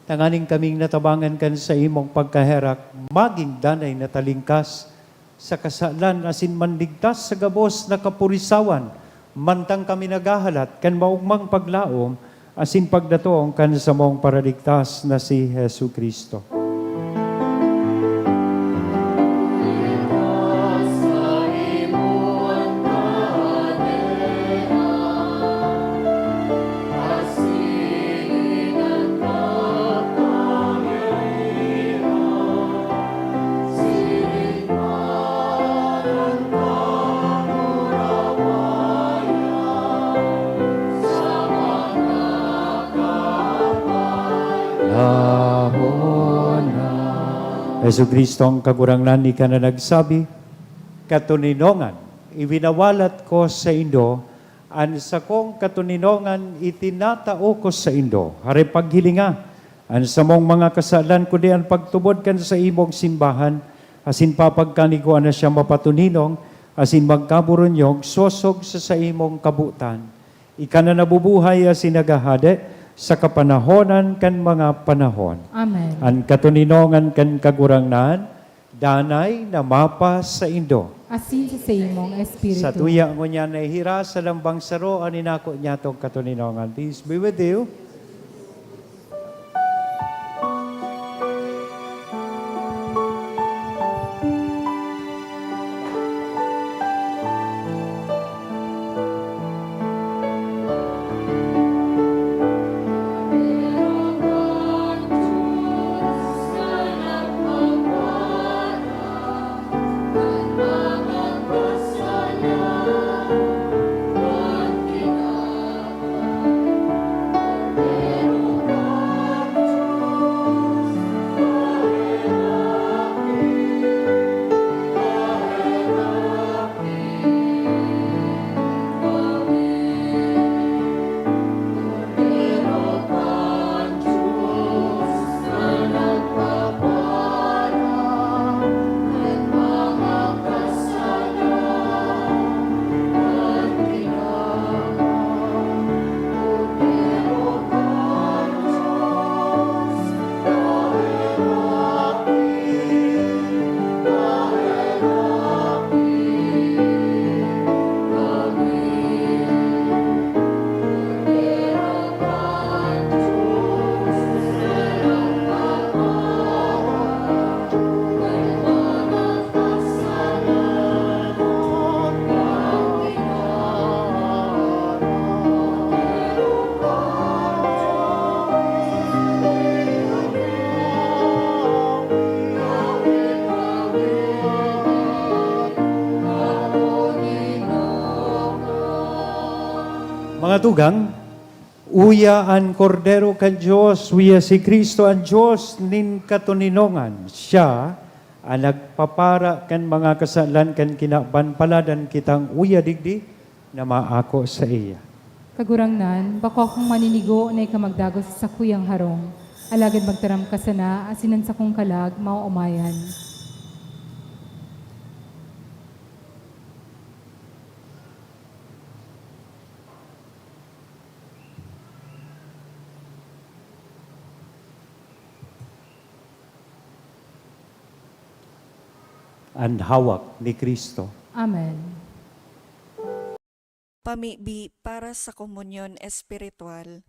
tanganing kaming natabangan kan saimong pagkaherak, magin danay na talingkas sa kasalan asin manligtas sa gabos na kapurisawan, mantang kami naghahalat kan maogmang paglaom asin pagdatong kan samong Paraligtas na si Jesu-Cristo. Jesu-Cristo ang Kagurangnan, ika na nagsabi, "Katoninongan, iwinawalat ko saindo, an sakong katoninongan itinatao ko saindo." Hare paghilinga an samong mga kasalan, kundi an pagtubod kan saimong simbahan, asin papagkanigwa na siya mapatoninong asin magkaburunyog sosog sa saimong kabotan. Ika na nabubuhay asin naghahade sa kapanahonan kan mga panahon. Amen. An katoninongan kan Kagurangnan, danay na mapasaindo. Asin sa saimong espiritu. Sa tuya ngunyan na ihira sa lambang saro an inako niyatong katoninongan. Peace be with you. Mga tugang, uya an Kordero kan Dios, uya si Cristo an Dios nin katoninongan. Siya an nagpapara kan mga kasalan kan kinaban. Paladan kitang uya digdi na maako saiya. Kagurangnan, bako akong maninigo na ika magdagos sa sakuyang harong, alagad magtaram ka sana, asin an sakong kalag maoomayan. An hawak ni Cristo. Amen. Pamibi para sa komunyon espiritual.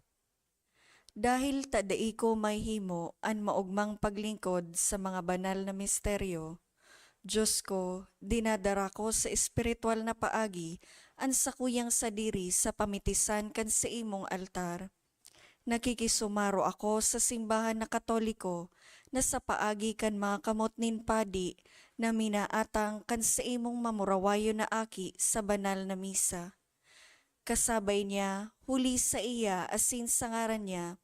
Dahil ta dai ko mahimo an maogmang paglingkod sa mga banal na misteryo, Dios ko, dinadara ko sa espiritual na paagi an sakuyang sadiri sa pamitisan kan saimong altar. Nakikisumaro ako sa simbahan na Katoliko na sa paagi kan mga kamot nin padi na minaatang kan saimong mamurawayon na aki sa banal na misa. Kasabay niya, huli saiya asin sa ngaran niya,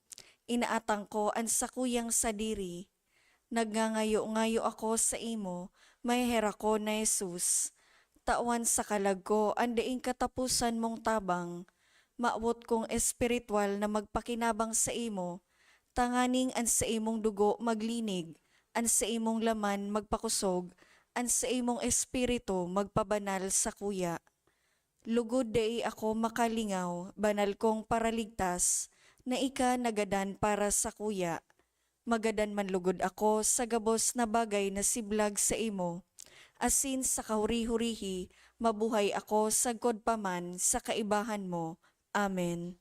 inaatang ko an sakuyang sadiri. Nagngangayo-ngayo ako saimo, maheherak ko na Jesus. Tawan sa kalag ko an daing kataposan mong tabang. Mawot kong espiritual na magpakinabang saimo, tanganing an saimong dugo maglinig, an saimong laman magpakosog, an saimong Espiritu magpabanal sakuya. Lugod dai ako makalingaw, banal kong Paraligtas, na ika nagadan para sakuya. Magadan man lugod ako sa gabos na bagay na siblag saimo, asin sa kahuri-hurihi mabuhay ako sagkod pa man sa kaibahan mo. Amen.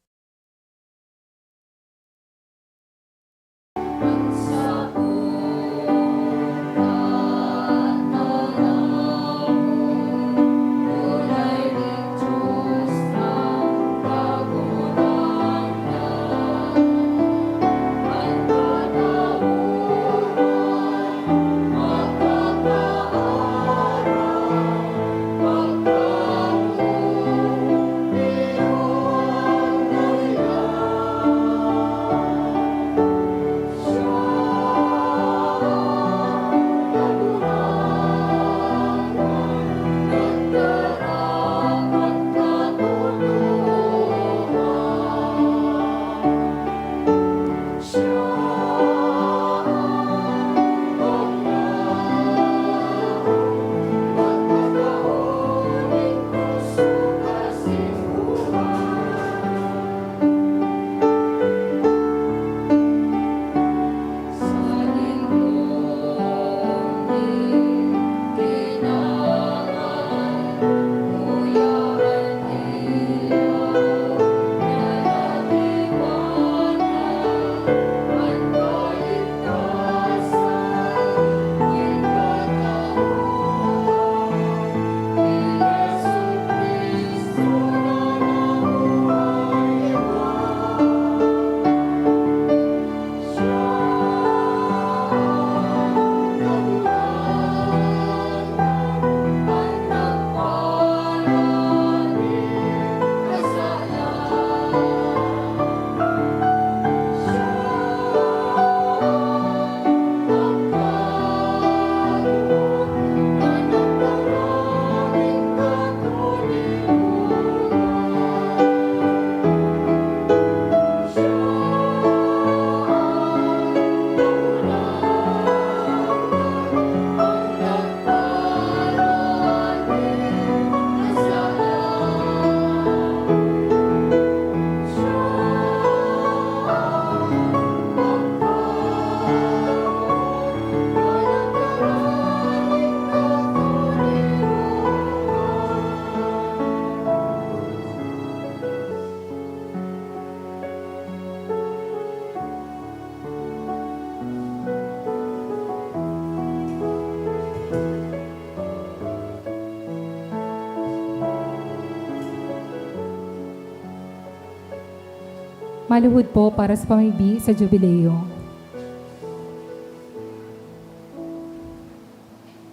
Maluhod po para sa pamibi sa Jubileo.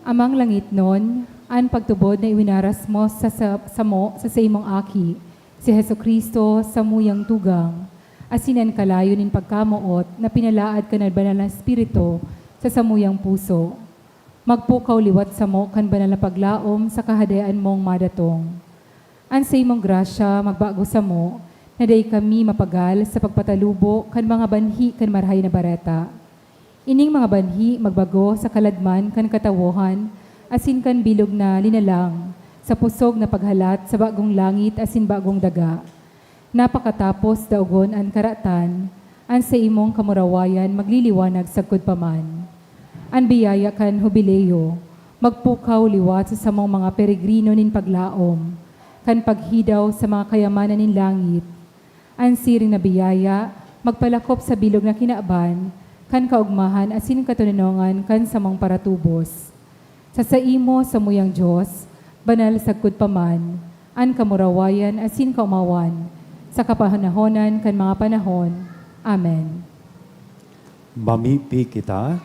Amang langitnon, an pagtubod na iwinaras mo sa, sa, samo sa saimong Aki, si Jesu-Cristo, samuyang tugang, asin an kalayo nin pagkamoot na pinalaad kan Banal na Espiritu sa samuyang puso. Magpukaw liwat samo kan banal na paglaom sa Kahadean mong madatong. An saimong grasya magbago samo na dai kami mapagal sa pagpatalubo kan mga banhi kan Marahay na Bareta. Ining mga banhi magbago sa kaladman kan katawohan asin kan bilog na linalang sa pusog na paghalat sa bagong langit asin bagong daga. Na pakatapos daogon an karatan, an saimong kamurawayan magliliwanag sagkod pa man. An biyaya kan Hubileo magpukaw liwat sa samong mga peregrino nin paglaom, kan paghidaw sa mga kayamanan nin langit. An siring na biyaya magpalakop sa bilog na kinaban kan kaogmahan asin katoninongan kan samong paratubos. Sa saimo, samuyang Dios, banal sagkod pa man, an kamurawayan asin kaomawan, sa kapanahonan kan mga panahon. Amen. Mamibi kita.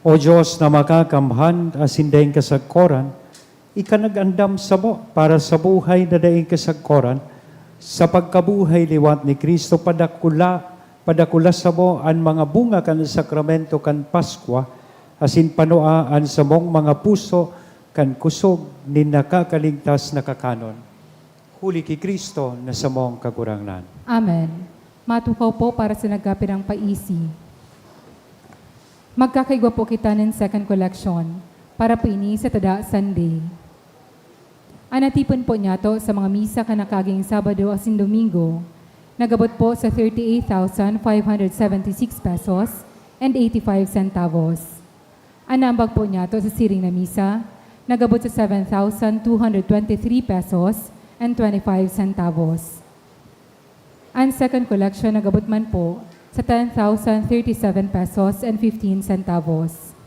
O Dios na makakamhan asin daing kasagkoran, ika nag-andam samo para sa buhay na daing kasagkoran, sa pagkabuhay liwat ni Cristo, padakula, padakula samo an mga bunga kan sakramento kan Paskwa, asin panua an samong mga puso kan kusog nin nakakaligtas na kakanon. Huli ki Cristo na samong Kagurangnan. Amen. Matukaw po para sa nagkapirang paisi. Magkakaigwa po kita nin second collection para po ini sa tada Sunday. An natipon po niyato sa mga misa kan nakaging Sabado asin Domingo, nag-abot po sa thirty-eight thousand five hundred seventy-six pesos and eighty-five centavos. An naambag po niyato sa siring na misa, nag-abot sa seven thousand two hundred twenty-three pesos and twenty-five centavos. An second collection nag-abot man po sa ten thousand thirty-seven pesos and fifteen centavos.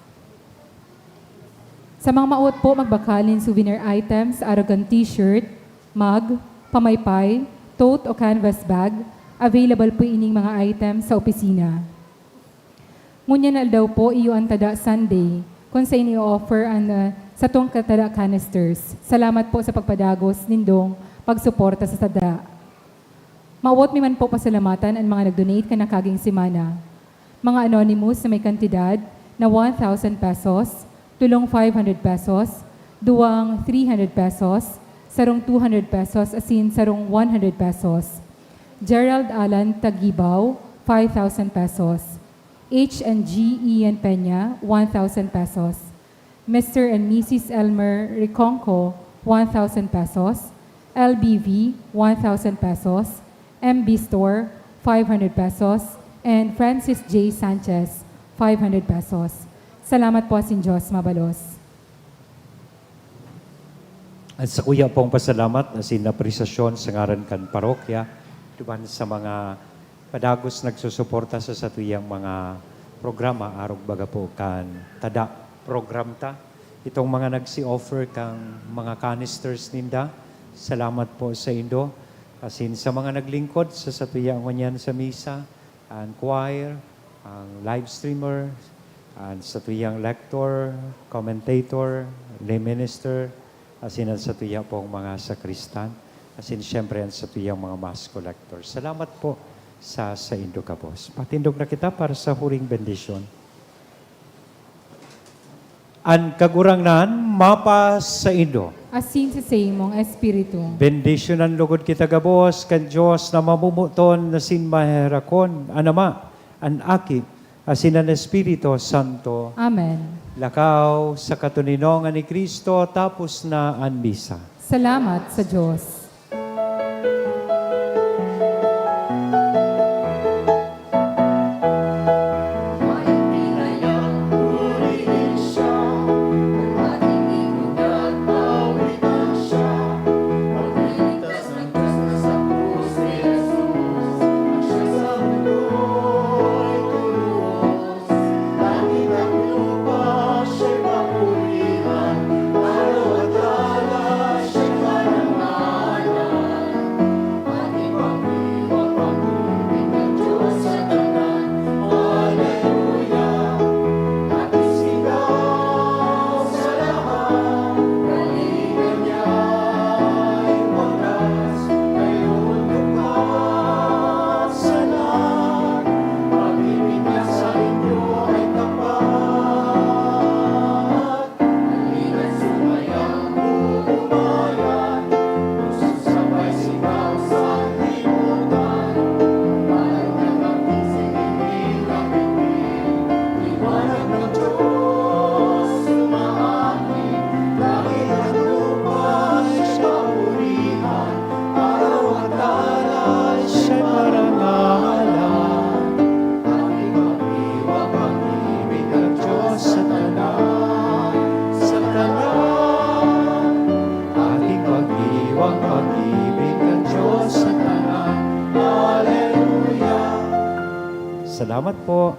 Sa mga maot po magbakal nin souvenir items, arog kan t-shirt, mug, pamaypay, tote o canvas bag, available po ining mga items sa opisina. Ngunyan na aldaw po iyo an tada Sunday, kun saen i-offer an, ah, satong katada canisters. Salamat po sa pagpadagos nindong pagsuporta sa tada. Mawot mi man po pasalamatan an mga nag-donate kan nakaging semana. Mga anonymous na may kantidad na one thousand pesos, tolong five hundred pesos, duwang three hundred pesos, sarong two hundred pesos, asin sarong one hundred pesos. Gerald Alan Tagibaw, five thousand pesos. H and G Ian Peña, one thousand pesos. Mister and Missus Elmer Riconco, one thousand pesos. L B V, one thousand pesos. M B Store, five hundred pesos. And Francis J Sanchez, five hundred pesos. Salamat po, asin Diyos mabalos. An sakuya pong pasalamat asin apresasyon sa ngaran kan parokya, duman sa mga padagos nagsusuporta sa satuyang mga programa, arog baga po kan tada program ta. Itong mga nagsi-offer kan mga canisters ninda, salamat po saindo. Asin sa mga naglingkod sa satuya ngunyan sa misa, an choir, an live streamer, an satuyang lector, commentator, lay minister, asin an satuya pong mga sakristan, asin siyempre an satuyang mga mass collector. Salamat po sa saindo gabos. Patindog na kita para sa huring bendisyon. An Kagurangnan mapasaindo. Asin sa saimong espiritu. Bendisyonan logod kita gabos kan Dios na mamomoton asin maheherakon, an Ama, an Aki, asin an Espiritu Santo. Amen. Lakaw sa katoninongan ni Cristo, tapos na an misa. Salamat sa Dios. Ating pagdiwang pag-ibig kan Diyos sa tanan. Hallelujah! Salamat po.